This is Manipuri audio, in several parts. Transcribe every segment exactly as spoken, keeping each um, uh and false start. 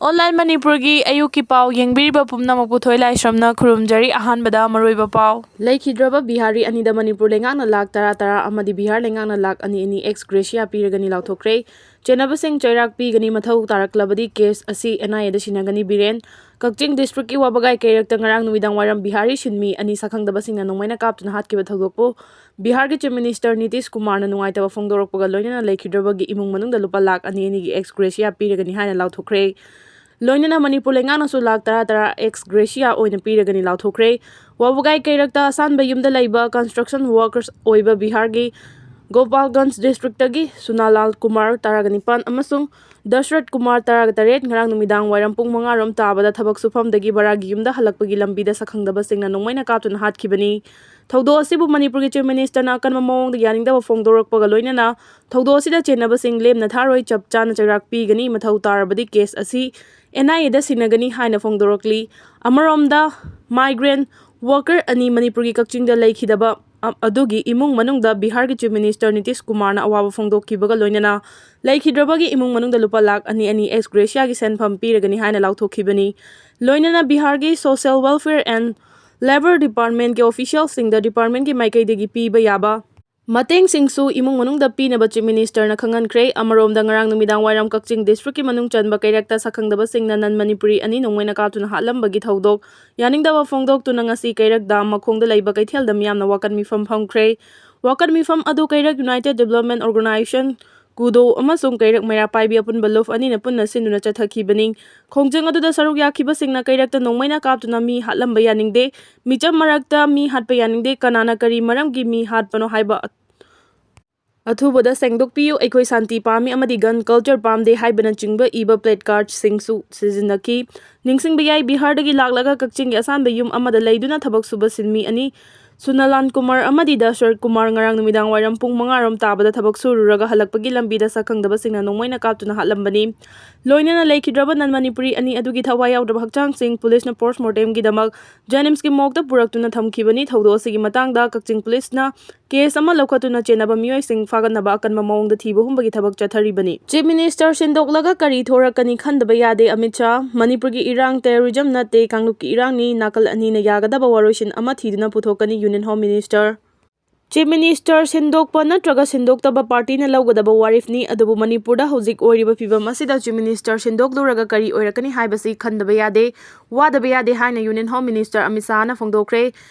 ꯑꯣꯟꯂꯥꯏꯟ ꯃꯅꯤꯄꯨꯔꯒꯤ ꯑꯌꯨꯛꯀꯤ ꯄꯥꯎ ꯌꯦꯡꯕꯤꯔꯤꯕ ꯄꯨꯝꯅꯃꯛꯄꯨ ꯊꯣꯏ ꯂꯥꯏꯁ꯭ꯔꯝꯅ ꯈꯨꯔꯨꯝꯖꯔꯤ꯫ ꯑꯍꯥꯟꯕꯗ ꯃꯔꯨꯑꯣꯏꯕ ꯄꯥꯎ꯫ ꯂꯩꯈꯤꯗ꯭ꯔꯕ ꯕꯤꯍꯥꯔꯤ ꯑꯅꯤꯗ ꯃꯅꯤꯄꯨꯔ ꯂꯩꯉꯥꯛꯅ ꯂꯥꯈ ꯇꯔꯥ ꯇꯔꯥ ꯑꯃꯗꯤ ꯕꯤꯍꯥꯔ ꯂꯩꯉꯥꯛꯅ ꯂꯥꯈ ꯑꯅꯤ ꯑꯅꯤ ex gratia ꯄꯤꯔꯒꯅꯤ ꯂꯥꯎꯊꯣꯛꯈ꯭ꯔꯦ꯫ ꯆꯦꯟꯅꯕꯁꯤꯡ ꯆꯩꯔꯥꯛ ꯄꯤꯒꯅꯤ, ꯃꯊꯧ ꯇꯥꯔꯛꯂꯕꯗꯤ case ꯑꯁꯤ N I A the ꯁꯤꯟꯅꯒꯅꯤ꯫ Biren. Kakching district ꯀꯤ ꯋꯥꯕꯒꯥꯏ ꯀꯩꯔꯛꯇ ꯉꯔꯥꯡ ꯅꯨꯃꯤꯗꯥꯡ ꯋꯥꯏꯔꯝ ꯕꯤꯍꯥꯔꯤ ꯁꯤꯟꯃꯤ ꯑꯅꯤ ꯁꯛꯈꯪꯗꯕꯁꯤꯡꯅ ꯅꯣꯡꯃꯩꯅ ꯀꯥꯞꯇꯨꯅ ꯍꯥꯠꯈꯤꯕ ꯊꯧꯗꯣꯛꯄꯨ ꯕꯤꯍꯥꯔꯒꯤ Chief Minister ꯅꯤꯇꯤꯁ ꯀꯨꯃꯥꯔꯅ ꯅꯨꯡꯉꯥꯏꯇꯕ ꯐꯣꯡꯗꯣꯔꯛꯄꯒ ꯂꯣꯏꯅꯅ ꯂꯩꯈꯤꯗ꯭ꯔꯕꯒꯤ ꯏꯃꯨꯡ ꯃꯅꯨꯡꯗ ꯂꯨꯄꯥ ꯂꯥꯈ ꯑꯅꯤ ꯑꯅꯤꯒꯤ ex gratia ꯄꯤꯔꯒꯅꯤ ꯍꯥꯏꯅ ꯂꯥꯎꯊꯣꯛꯈ꯭ꯔꯦ꯫ ꯂꯣꯏꯅꯅ ꯃꯅꯤꯄꯨꯔ ꯂꯩꯉꯥꯛꯅꯁꯨ ꯂꯥꯈ ꯇꯔꯥ ꯇꯔꯥ ex gratia ꯑꯣꯏꯅ ꯄꯤꯔꯒꯅꯤ ꯂꯥꯎꯊꯣꯛꯈ꯭ꯔꯦ꯫ ꯋꯥꯕꯒꯥꯏ ꯀꯩꯔꯛꯇ ꯑꯁꯥꯟꯕ ꯌꯨꯝꯗ ꯂꯩꯕ construction workers ꯑꯣꯏꯕ ꯕꯤꯍꯥꯔꯒꯤ ꯒꯣꯄꯥꯜꯒꯟꯖ district ꯇꯒꯤ ꯁꯨꯅꯥꯂꯥꯜ ꯀꯨꯃꯥꯔ ꯇꯔꯥꯒ ꯅꯤꯄꯥꯟ ꯑꯃꯁꯨꯡ ꯗꯁꯔꯠ ꯀꯨꯃꯥꯔ ꯇꯔꯥꯒ ꯇꯔꯦꯠ ꯉꯔꯥꯡ ꯅꯨꯃꯤꯗꯥꯡ ꯋꯥꯏꯔꯝ ꯄꯨꯡ ꯃꯉꯥ ꯔꯣꯝ ꯇꯥꯕꯗ ꯊꯕꯛ ꯁꯨꯐꯝꯗꯒꯤ ꯕꯔꯥꯒꯤ ꯌꯨꯝꯗ ꯍꯜꯂꯛꯄꯒꯤ ꯂꯝꯕꯤꯗ ꯁꯛꯈꯪꯗꯕꯁꯤꯡꯅ ꯅꯣꯡꯃꯩꯅ ꯀꯥꯞꯇꯨꯅ ꯍꯥꯠꯈꯤꯕꯅꯤ꯫ ꯊꯧꯗꯣꯛ ꯑꯁꯤꯕꯨ ꯃꯅꯤꯄꯨꯔꯒꯤ Chief Minister ꯅ ꯑꯀꯟꯕ ꯃꯑꯣꯡꯗ ꯌꯥꯅꯤꯡꯗꯕ ꯐꯣꯡꯗꯣꯔꯛꯄꯒ ꯂꯣꯏꯅꯅ ꯊꯧꯗꯣꯛ ꯑꯁꯤꯗ ꯆꯦꯟꯅꯕꯁꯤꯡ ꯂꯦꯝꯅ ꯊꯥꯔꯣꯏ, ꯆꯞ ꯆꯥꯅ ꯆꯩꯔꯥꯛ ꯄꯤꯒꯅꯤ, ꯃꯊꯧ ꯇꯥꯔꯕꯗꯤ case ꯑꯁꯤ N I A ꯗ ꯁꯤꯟꯅꯒꯅꯤ ꯍꯥꯏꯅ ꯐꯣꯡꯗꯣꯔꯛꯂꯤ꯫ ꯑꯃꯔꯣꯝꯗ, migrant worker ꯑꯅꯤ ꯃꯅꯤꯄꯨꯔꯒꯤ ꯀꯛꯆꯤꯡꯗ ꯂꯩꯈꯤꯗꯕ ꯑ-, ꯑꯗꯨꯒꯤ ꯏꯃꯨꯡ ꯃꯅꯨꯡꯗ ꯕꯤꯍꯥꯔꯒꯤ Chief Minister ꯅꯤꯇꯤꯁ ꯀꯨꯃꯥꯔꯅ ꯑꯋꯥꯕ ꯐꯣꯡꯗꯣꯛꯈꯤꯕꯒ ꯂꯣꯏꯅꯅ ꯂꯩꯈꯤꯗ꯭ꯔꯕꯒꯤ ꯏꯃꯨꯡ ꯃꯅꯨꯡꯗ ꯂꯨꯄꯥ ꯂꯥꯈ ꯑꯅꯤ ꯑꯅꯤ ex gratia ꯒꯤ ꯁꯦꯟꯐꯝ ꯄꯤꯔꯒꯅꯤ ꯍꯥꯏꯅ ꯂꯥꯎꯊꯣꯛꯈꯤꯕꯅꯤ꯫ ꯂꯣꯏꯅꯅ ꯕꯤꯍꯥꯔꯒꯤ Social Welfare and Labour Department ꯀꯤ official ꯁꯤꯡꯗ department ꯀꯤ ꯃꯥꯏꯀꯩꯗꯒꯤ ꯄꯤꯕ ꯌꯥꯕ ꯃꯇꯦꯡꯁꯤꯡꯁꯨ ꯏꯃꯨꯡ ꯃꯅꯨꯡꯗ ꯄꯤꯅꯕ Chief Minister ꯅ ꯈꯪꯍꯟꯈ꯭ꯔꯦ꯫ ꯑꯃꯔꯣꯝꯗ, ꯉꯔꯥꯡ ꯅꯨꯃꯤꯗꯥꯡ ꯋꯥꯏꯔꯝ ꯀꯛꯆꯤꯡ district ꯀꯤ ꯃꯅꯨꯡ ꯆꯟꯕ ꯀꯩꯔꯛꯇ ꯁꯛꯈꯪꯗꯕꯁꯤꯡꯅ non Manipuri ꯑꯅꯤ ꯅꯣꯡꯃꯩꯅ ꯀꯥꯞꯇꯨꯅ ꯍꯥꯠꯂꯝꯕꯒꯤ ꯊꯧꯗꯣꯛ ꯌꯥꯅꯤꯡꯗꯕ ꯐꯣꯡꯗꯣꯛꯇꯨꯅ ꯉꯁꯤ ꯀꯩꯔꯛ ꯗꯥꯝ ꯃꯈꯣꯡꯗ ꯂꯩꯕ ꯀꯩꯊꯦꯜꯗ ꯃꯤꯌꯥꯝꯅ ꯋꯥꯀꯠ ꯃꯤꯐꯝ ꯐꯝꯈ꯭ꯔꯦ꯫ ꯋꯥꯀꯠ ꯃꯤꯐꯝ ꯑꯗꯨ ꯀꯩꯔꯛ United Development Organisation, ꯀꯨꯗꯣ ꯑꯃꯁꯨꯡ ꯀꯩꯔꯛ ꯃꯩꯔꯥ ꯄꯥꯏꯕꯤ ꯑꯄꯨꯟꯕ ꯂꯨꯞ ꯑꯅꯤꯅ ꯄꯨꯟꯅ ꯁꯤꯟꯗꯨꯅ ꯆꯠꯊꯈꯤꯕꯅꯤ꯫ ꯈꯣꯡꯖꯪ ꯑꯗꯨꯗ ꯁꯔꯨꯛ ꯌꯥꯈꯤꯕꯁꯤꯡꯅ ꯀꯩꯔꯛꯇ ꯅꯣꯡꯃꯩꯅ ꯀꯥꯞꯇꯨꯅ ꯃꯤ ꯍꯥꯠꯂꯝꯕ ꯌꯥꯅꯤꯡꯗꯦ꯫ ꯃꯤꯆꯝ ꯃꯔꯛꯇ ꯃꯤ ꯍꯥꯠꯄ ꯌꯥꯅꯤꯡꯗꯦ꯫ ꯀꯅꯥꯅ ꯀꯔꯤ ꯃꯔꯝꯒꯤ ꯃꯤ ꯍꯥꯠꯄꯅꯣ ꯍꯥꯏꯕ ꯑꯊꯨꯕꯗ ꯁꯦꯡꯗꯣꯛꯄꯤꯌꯨ, ꯑꯩꯈꯣꯏ ꯁꯥꯟꯇꯤ ꯄꯥꯝꯃꯤ ꯑꯃꯗꯤ gun culture ꯄꯥꯝꯗꯦ ꯍꯥꯏꯕꯅꯆꯤꯡꯕ ꯏꯕ placard ꯁꯤꯡꯁꯨ ꯁꯤꯖꯤꯟꯅꯈꯤ꯫ ꯅꯤꯡꯁꯤꯡꯕ ꯌꯥꯏ, ꯕꯤꯍꯥꯔꯗꯒꯤ ꯂꯥꯛꯂꯒ ꯀꯛꯆꯤꯡꯒꯤ ꯑꯁꯥꯟꯕ ꯌꯨꯝ ꯑꯃꯗ ꯂꯩꯗꯨꯅ ꯊꯕꯛ ꯁꯨꯕ ꯁꯤꯟꯃꯤ ꯑꯅꯤ ꯁꯨꯅꯂꯥꯟ ꯀꯨꯃꯥꯔ ꯑꯃꯗꯤ ꯗꯁꯔꯠ ꯀꯨꯃꯥꯔ ꯉꯔꯥꯡ ꯅꯨꯃꯤꯗꯥꯡ ꯋꯥꯏꯔꯝ ꯄꯨꯡ ꯃꯉꯥ ꯔꯣꯝ ꯇꯥꯕꯗ ꯊꯕꯛ ꯁꯨꯔꯨꯔꯒ ꯍꯜꯂꯛꯄꯒꯤ ꯂꯝꯕꯤꯗ ꯁꯛꯈꯪꯗꯕꯁꯤꯡꯅ ꯅꯣꯡꯃꯩꯅ ꯀꯥꯞꯇꯨꯅ ꯍꯥꯠꯂꯝꯕꯅꯤ꯫ ꯂꯣꯏꯅꯅ ꯂꯩꯈꯤꯗ꯭ꯔꯕ ꯅꯟ ꯃꯅꯤꯄꯨꯔꯤ ꯑꯅꯤ ꯑꯗꯨꯒꯤ ꯊꯋꯥꯏ ꯌꯥꯎꯗ꯭ꯔꯕ ꯍꯛꯆꯥꯡꯁꯤꯡ ꯄꯨꯂꯤꯁꯅ ꯄꯣꯁꯠꯃꯣꯔꯇꯦꯝꯒꯤꯗꯃꯛ ꯖꯦꯅꯤꯝꯁꯀꯤ ꯃꯣꯔꯒꯇ ꯄꯨꯔꯛꯇꯨꯅ ꯊꯝꯈꯤꯕꯅꯤ꯫ ꯊꯧꯗꯣꯛ ꯑꯁꯤꯒꯤ ꯃꯇꯥꯡꯗ ꯀꯛꯆꯤꯡ ꯄꯨꯂꯤꯁꯅ ꯀꯦꯁ ꯑꯃ ꯂꯧꯈꯠꯇꯨꯅ ꯆꯦꯟꯅꯕ ꯃꯤꯑꯣꯏꯁꯤꯡ ꯐꯥꯒꯠꯅꯕ ꯑꯀꯟꯕ ꯃꯑꯣꯡꯗ ꯊꯤꯕ ꯍꯨꯝꯕꯒꯤ ꯊꯕꯛ ꯆꯠꯊꯔꯤꯕꯅꯤ꯫ ꯆꯤꯐ ꯃꯤꯅꯤꯁꯇꯔ ꯁꯤꯟꯗꯣꯛꯂꯒ ꯀꯔꯤ ꯊꯣꯔꯛꯀꯅꯤ ꯈꯟꯗꯕ ꯌꯥꯗꯦ ꯑꯃꯤꯠ ꯁꯥꯍ꯫ ꯃꯅꯤꯄꯨꯔꯒꯤ ꯏꯔꯥꯡ ꯇꯦꯔꯣꯔꯤꯖꯝ ꯅꯠꯇꯦ, ꯀꯥꯡꯂꯨꯞꯀꯤ ꯏꯔꯥꯡꯅꯤ, ꯅꯥꯀꯜ ꯑꯅꯤꯅ ꯌꯥꯒꯗꯕ ꯋꯥꯔꯣꯏꯁꯤꯟ ꯑꯃ ꯊꯤꯗꯨꯅ ꯄꯨꯊꯣꯛꯀꯅꯤ union home minister. Chief minister ꯁꯤꯟꯗꯣꯛꯄ ꯅꯠꯇ꯭ꯔꯒ ꯁꯤꯟꯗꯣꯛꯇꯕ ꯄꯥꯔꯇꯤꯅ ꯂꯧꯒꯗꯕ ꯋꯥꯔꯦꯞꯅꯤ, ꯑꯗꯨꯕꯨ ꯃꯅꯤꯄꯨꯔꯗ ꯍꯧꯖꯤꯛ ꯑꯣꯏꯔꯤꯕ ꯐꯤꯕꯝ ꯑꯁꯤꯗ ꯆꯤꯐ ꯃꯤꯅꯤꯁꯇꯔ ꯁꯤꯟꯗꯣꯛꯂꯨꯔꯒ ꯀꯔꯤ ꯑꯣꯏꯔꯛꯀꯅꯤ ꯍꯥꯏꯕꯁꯤ ꯈꯟꯗꯕ ꯌꯥꯗꯦ, ꯋꯥꯗꯕ ꯌꯥꯗꯦ ꯍꯥꯏꯅ ꯌꯨꯅꯤꯌꯟ ꯍꯣꯝ ꯃꯤꯅꯤꯁꯇꯔ ꯑꯃꯤꯠ ꯁꯥꯍꯅ ꯐꯣꯡꯗꯣꯛꯈ꯭ꯔꯦ꯫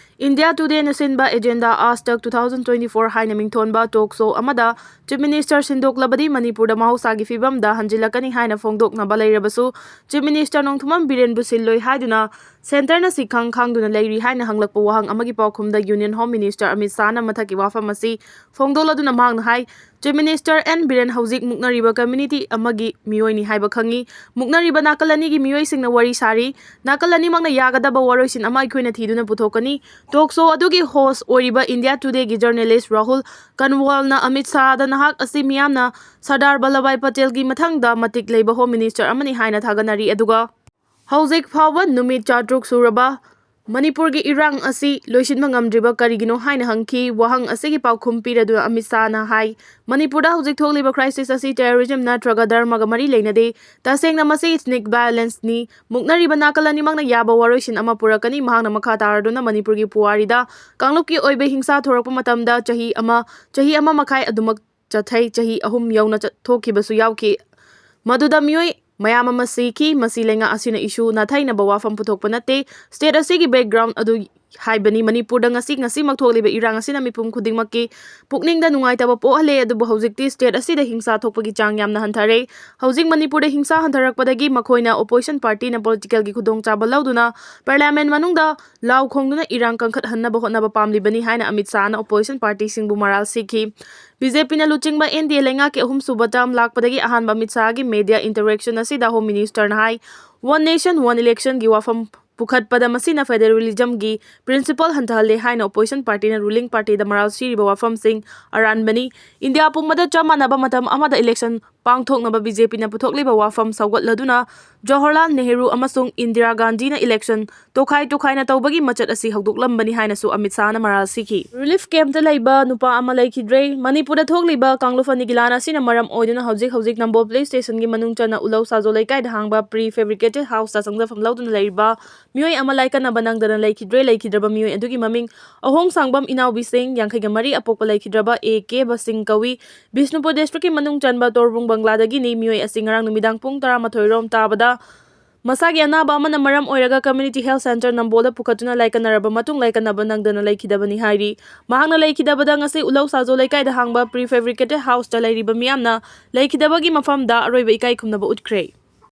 ꯏꯟꯗꯤꯌꯥ ꯇꯨꯗꯦꯅ ꯁꯤꯟꯕ agenda Aaj Tak two thousand twenty four ꯍꯥꯏꯅ ꯃꯤꯡꯊꯣꯟꯕ ꯇꯣꯛ ꯁꯣ ꯑꯃꯗ ꯆꯤꯐ ꯃꯤꯅꯤꯁꯇꯔ ꯁꯤꯟꯗꯣꯛꯂꯕꯗꯤ ꯃꯅꯤꯄꯨꯔꯗ ꯃꯍꯧꯁꯥꯒꯤ ꯐꯤꯕꯝꯗ ꯍꯟꯖꯤꯜꯂꯛꯀꯅꯤ ꯍꯥꯏꯅ ꯐꯣꯡꯗꯣꯛꯅꯕ ꯂꯩꯔꯕꯁꯨ ꯆꯤꯐ ꯃꯤꯅꯤꯁꯇꯔ ꯅꯣꯡꯊꯣꯝꯕꯝ ꯕꯤꯔꯦꯟꯕꯨ ꯁꯤꯜꯂꯣꯏ ꯍꯥꯏꯗꯨꯅ ꯁꯦꯟꯇꯔꯅ ꯁꯤꯈꯪ ꯈꯥꯡꯗꯨꯅ ꯂꯩꯔꯤ ꯍꯥꯏꯅ ꯍꯪꯂꯛꯄ ꯋꯥꯍꯪ ꯑꯃꯒꯤ ꯄꯥꯎꯈꯨꯝꯗ ꯌꯨꯅꯤꯌꯟ ꯍꯣꯝ ꯃꯤꯅꯤꯁꯇꯔ ꯑꯃꯤꯠ ꯁꯥꯍꯅ ꯃꯊꯛꯀꯤ ꯋꯥꯐꯝ ꯑꯁꯤ ꯐꯣꯡꯗꯣꯛꯂꯗꯨꯅ ꯃꯍꯥꯛꯅ ꯍꯥꯏ, ꯆꯤꯐ ꯃꯤꯅꯤꯁꯇꯔ ꯑꯦꯟ ꯕꯤꯔꯦꯟ ꯍꯧꯖꯤꯛ ꯃꯨꯛꯅꯔꯤꯕ ꯀꯝꯃ꯭ꯌꯨꯅꯤꯇꯤ ꯑꯃꯒꯤ ꯃꯤꯑꯣꯏꯅꯤ ꯍꯥꯏꯕ ꯈꯪꯏ꯫ ꯃꯨꯛꯅꯔꯤꯕ ꯅꯥꯀꯜ ꯑꯅꯤꯒꯤ ꯃꯤꯑꯣꯏꯁꯤꯡꯅ ꯋꯥꯔꯤ ꯁꯥꯔꯤ꯫ ꯅꯥꯀꯜ ꯑꯅꯤꯃꯛꯅ ꯌꯥꯒꯗꯕ ꯋꯥꯔꯣꯏꯁꯤꯟ ꯑꯃ ꯑꯩꯈꯣꯏꯅ ꯊꯤꯗꯨꯅ ꯄꯨꯊꯣꯛꯀꯅꯤ꯫ ꯇꯣꯛ ꯁꯣ ꯑꯗꯨꯒꯤ ꯍꯣꯁ ꯑꯣꯏꯔꯤꯕ ꯏꯟꯗꯤꯌꯥ ꯇꯨꯗꯦꯒꯤ ꯖꯔꯅꯦꯂꯤꯁ ꯔꯥꯍꯨꯜ ꯀꯟꯋꯥꯜꯅ ꯑꯃꯤꯠ ꯁꯥꯍꯗ ꯅꯍꯥꯛ ꯑꯁꯤ ꯃꯤꯌꯥꯝꯅ ꯁꯔꯗꯥꯔ ꯕꯜꯂꯚꯚꯥꯏ ꯄꯇꯦꯜꯒꯤ ꯃꯊꯪꯗ ꯃꯇꯤꯛ ꯂꯩꯕ ꯍꯣꯝ ꯃꯤꯅꯤꯁꯇꯔ ꯑꯃꯅꯤ ꯍꯥꯏꯅ ꯊꯥꯒꯠꯅꯔꯤ꯫ ꯑꯗꯨꯒ ꯍꯧꯖꯤꯛ ꯐꯥꯎꯕ ꯅꯨꯃꯤꯠ ꯆꯥꯇ꯭ꯔꯨꯛ ꯁꯨꯔꯕ ꯃꯅꯤꯄꯨꯔꯒꯤ ꯏꯔꯥꯡ ꯑꯁꯤ ꯂꯣꯏꯁꯤꯟꯕ ꯉꯝꯗ꯭ꯔꯤꯕ ꯀꯔꯤꯒꯤꯅꯣ ꯍꯥꯏꯅ ꯍꯪꯈꯤ꯫ ꯋꯥꯍꯪ ꯑꯁꯤꯒꯤ ꯄꯥꯎꯈꯨꯝ ꯄꯤꯔꯗꯨꯅ ꯑꯃꯤꯠ ꯁꯥꯍꯅ ꯍꯥꯏ, ꯃꯅꯤꯄꯨꯔꯗ ꯍꯧꯖꯤꯛ ꯊꯣꯛꯂꯤꯕ ꯈ꯭ꯔꯥꯏꯁꯤꯁ ꯑꯁꯤ ꯇꯦꯔꯣꯔꯤꯖꯝ ꯅꯠꯇ꯭ꯔꯒ ꯙꯔꯃꯒ ꯃꯔꯤ ꯂꯩꯅꯗꯦ꯫ ꯇꯁꯦꯡꯅ ꯃꯁꯤ ꯏꯊꯅꯤꯛ ꯚꯥꯏꯑꯣꯂꯦꯟꯁꯅꯤ꯫ ꯃꯨꯛꯅꯔꯤꯕ ꯅꯥꯀꯜ ꯑꯅꯤꯃꯛꯅ ꯌꯥꯕ ꯋꯥꯔꯣꯏꯁꯤꯟ ꯑꯃ ꯄꯨꯔꯛꯀꯅꯤ꯫ ꯃꯍꯥꯛꯅ ꯃꯈꯥ ꯇꯥꯔꯗꯨꯅ ꯃꯅꯤꯄꯨꯔꯒꯤ ꯄꯨꯋꯥꯔꯤꯗ ꯀꯥꯡꯂꯨꯞꯀꯤ ꯑꯣꯏꯕ ꯍꯤꯡꯁꯥ ꯊꯣꯔꯛꯄ ꯃꯇꯝꯗ ꯆꯍꯤ ꯑꯃ, ꯆꯍꯤ ꯑꯃ ꯃꯈꯥꯏ ꯑꯗꯨꯃꯛ ꯆꯠꯊꯩ꯫ ꯆꯍꯤ ꯑꯍꯨꯝ ꯌꯧꯅ ꯆꯠ-, ꯊꯣꯛꯈꯤꯕꯁꯨ ꯌꯥꯎꯈꯤ꯫ ꯃꯗꯨꯗ ꯃꯤꯑꯣꯏ ꯃꯌꯥꯝ ꯑꯃ ꯁꯤꯈꯤ꯫ ꯃꯁꯤ ꯂꯩꯉꯥꯛ ꯑꯁꯤꯅ ꯏꯁꯨ ꯅꯥꯊꯩꯅꯕ ꯋꯥꯐꯝ ꯄꯨꯊꯣꯛꯄ ꯅꯠꯇꯦ꯫ ꯁ꯭ꯇꯦꯠ ꯑꯁꯤꯒꯤ ꯕꯦꯛꯒ꯭ꯔꯥꯎꯟ ꯑꯗꯨ ꯍꯥꯏꯕꯅꯤ꯫ ꯃꯅꯤꯄꯨꯔꯗ ꯉꯁꯤ, ꯉꯁꯤꯃꯛ ꯊꯣꯛꯂꯤꯕ ꯏꯔꯥꯡ ꯑꯁꯤꯅ ꯃꯤꯄꯨꯝ ꯈꯨꯗꯤꯡꯃꯛꯀꯤ ꯄꯨꯛꯅꯤꯡꯗ ꯅꯨꯡꯉꯥꯏꯇꯕ ꯄꯣꯛꯍꯜꯂꯦ, ꯑꯗꯨꯕꯨ ꯍꯧꯖꯤꯛꯇꯤ ꯁ꯭ꯇꯦꯠ ꯑꯁꯤꯗ ꯍꯤꯡꯁꯥ ꯊꯣꯛꯄꯒꯤ ꯆꯥꯡ ꯌꯥꯝꯅ ꯍꯟꯊꯔꯦ꯫ ꯍꯧꯖꯤꯛ ꯃꯅꯤꯄꯨꯔꯗ ꯍꯤꯡꯁꯥ ꯍꯟꯊꯔꯛꯄꯗꯒꯤ ꯃꯈꯣꯏꯅ ꯑꯣꯄꯣꯖꯤꯁꯟ ꯄꯥꯔꯇꯤꯅ ꯄꯣꯂꯤꯇꯤꯀꯦꯜꯒꯤ ꯈꯨꯗꯣꯡꯆꯥꯕ ꯂꯧꯗꯨꯅ ꯄꯥꯔꯂꯤꯌꯥꯃꯦꯟ ꯃꯅꯨꯡꯗ ꯂꯥꯎ ꯈꯣꯡꯗꯨꯅ ꯏꯔꯥꯡ ꯀꯟꯈꯠꯍꯟꯅꯕ ꯍꯣꯠꯅꯕ ꯄꯥꯝꯂꯤꯕꯅꯤ ꯍꯥꯏꯅ ꯑꯃꯤꯠ ꯁꯥꯍꯅ ꯑꯣꯄꯣꯖꯤꯁꯟ ꯄꯥꯔꯇꯤꯁꯤꯡꯕꯨ ꯃꯔꯥꯜ ꯁꯤꯈꯤ꯫ ꯕꯤ ꯖꯦ ꯄꯤꯅ ꯂꯨꯆꯤꯡꯕ ꯑꯦꯟ ꯗꯤ ꯑꯦ ꯂꯩꯉꯥꯛꯀꯤ ꯑꯍꯨꯝꯁꯨꯕ ꯇꯔꯝ ꯂꯥꯛꯄꯗꯒꯤ ꯑꯍꯥꯟꯕ ꯑꯃꯤꯠ ꯁꯥꯍꯒꯤ ꯃꯦꯗꯤꯌꯥ ꯏꯟꯇꯔꯦꯛꯁꯟ ꯑꯁꯤꯗ ꯍꯣꯝ ꯃꯤꯅꯤꯁꯇꯔꯅ ꯍꯥꯏ, "ꯋꯥꯟ ꯅꯦꯁꯟ, ꯋꯥꯟ ꯏꯂꯦꯛꯁꯟꯒꯤ ꯋꯥꯐꯝ ꯄꯨꯈꯠꯄꯗ ꯃꯁꯤꯅ federalismꯒꯤ principle ꯍꯟꯊꯍꯜꯂꯦ ꯍꯥꯏꯅ opposition partyꯅ ruling partyꯗ ꯃꯔꯥꯜ ꯁꯤꯔꯤꯕ ꯋꯥꯐꯝꯁꯤꯡ ꯑꯔꯥꯟꯕꯅꯤ꯫ ꯏꯟꯗꯤꯌꯥ ꯄꯨꯝꯕꯗ ꯆꯞ ꯃꯥꯟꯅꯕ ꯃꯇꯝ ꯑꯃꯗ election ꯄꯥꯡꯊꯣꯛꯅꯕ BJPꯅ ꯄꯨꯊꯣꯛꯂꯤꯕ ꯋꯥꯐꯝ ꯁꯧꯒꯠꯂꯗꯨꯅ ꯖꯋꯥꯍꯔꯂꯥꯜ ꯅꯦꯍꯔꯨ ꯑꯃꯁꯨꯡ ꯏꯟꯗꯤꯔꯥ ꯒꯥꯟꯙꯤꯅ election ꯇꯣꯈꯥꯏ ꯇꯣꯈꯥꯏꯅ ꯇꯧꯕꯒꯤ ꯃꯆꯠ ꯑꯁꯤ ꯍꯧꯗꯣꯛꯂꯝꯕꯅꯤ ꯍꯥꯏꯅꯁꯨ ꯑꯃꯤꯠ ꯁꯥꯍꯅ ꯃꯔꯥꯜ ꯁꯤꯈꯤ꯫ Relief campꯇ ꯂꯩꯕ ꯅꯨꯄꯥ ꯑꯃ ꯂꯩꯈꯤꯗ꯭ꯔꯦ꯫ ꯃꯅꯤꯄꯨꯔꯗ ꯊꯣꯛꯂꯤꯕ ꯀꯥꯡꯂꯨꯞ ꯑꯅꯤꯒꯤ ꯂꯥꯟ ꯑꯁꯤꯅ ꯃꯔꯝ ꯑꯣꯏꯗꯨꯅ ꯍꯧꯖꯤꯛ ꯍꯧꯖꯤꯛ ꯅꯝꯕꯣꯜ police stationꯒꯤ ꯃꯅꯨꯡ ꯆꯟꯅ ꯎꯂꯧ ꯁꯥꯖꯣ ꯂꯩꯀꯥꯏꯗ ꯍꯥꯡꯕ pre fabricated houseꯇ ꯆꯪꯖꯐꯝ ꯂꯧꯗꯨꯅ ꯂꯩꯔꯤꯕ ꯃꯤꯑꯣꯏ ꯑꯃ ꯂꯥꯏꯀꯠꯅꯕ ꯅꯪꯗꯅ ꯂꯩꯈꯤꯗ꯭ꯔꯦ꯫ ꯂꯩꯈꯤꯗ꯭ꯔꯕ ꯃꯤꯑꯣꯏ ꯑꯗꯨꯒꯤ ꯃꯃꯤꯡ ꯑꯍꯣꯡꯁꯥꯡꯕꯝ ꯏꯅꯥꯎꯕꯤꯁꯤꯡ, ꯌꯥꯡꯈꯩꯒ ꯃꯔꯤ, ꯑꯄꯣꯛꯄ ꯂꯩꯈꯤꯗ꯭ꯔꯕ A ꯀꯦꯕ ꯁꯤꯡ ꯀꯧꯏ꯫ ꯕꯤꯁꯅꯨꯄꯨꯔ districtꯀꯤ ꯃꯅꯨꯡ ꯆꯟꯕ ꯇꯣꯔꯕꯨꯡ ꯕꯪꯒ꯭ꯂꯥꯗꯒꯤꯅꯤ꯫ ꯃꯤꯑꯣꯏ ꯑꯁꯤ ꯉꯔꯥꯡ ꯅꯨꯃꯤꯗꯥꯡ ꯄꯨꯡ ꯇꯔꯥꯃꯥꯊꯣꯏ ꯔꯣꯝ ꯇꯥꯕꯗ ꯃꯁꯥꯒꯤ ꯑꯅꯥꯕ ꯑꯃꯅ ꯃꯔꯝ ꯑꯣꯏꯔꯒ community health centre ꯅꯝꯕꯣꯜꯗ ꯄꯨꯈꯠꯇꯨꯅ ꯂꯥꯏꯀꯠꯅꯔꯕ ꯃꯇꯨꯡ ꯂꯥꯏꯀꯠꯅꯕ ꯅꯪꯗꯅ ꯂꯩꯈꯤꯗꯕꯅꯤ ꯍꯥꯏꯔꯤ꯫ ꯃꯍꯥꯛꯅ ꯂꯩꯈꯤꯗꯕꯗ ꯉꯁꯤ ꯎꯂꯧ ꯁꯥꯖꯣ ꯂꯩꯀꯥꯏꯗ ꯍꯥꯡꯕ pre fabricated houseꯇ ꯂꯩꯔꯤꯕ ꯃꯤꯌꯥꯝꯅ ꯂꯩꯈꯤꯗꯕꯒꯤ ꯃꯐꯝꯗ ꯑꯔꯣꯏꯕ ꯏꯀꯥꯏ ꯈꯨꯝꯅꯕ ꯎꯠꯈ꯭ꯔꯦ꯫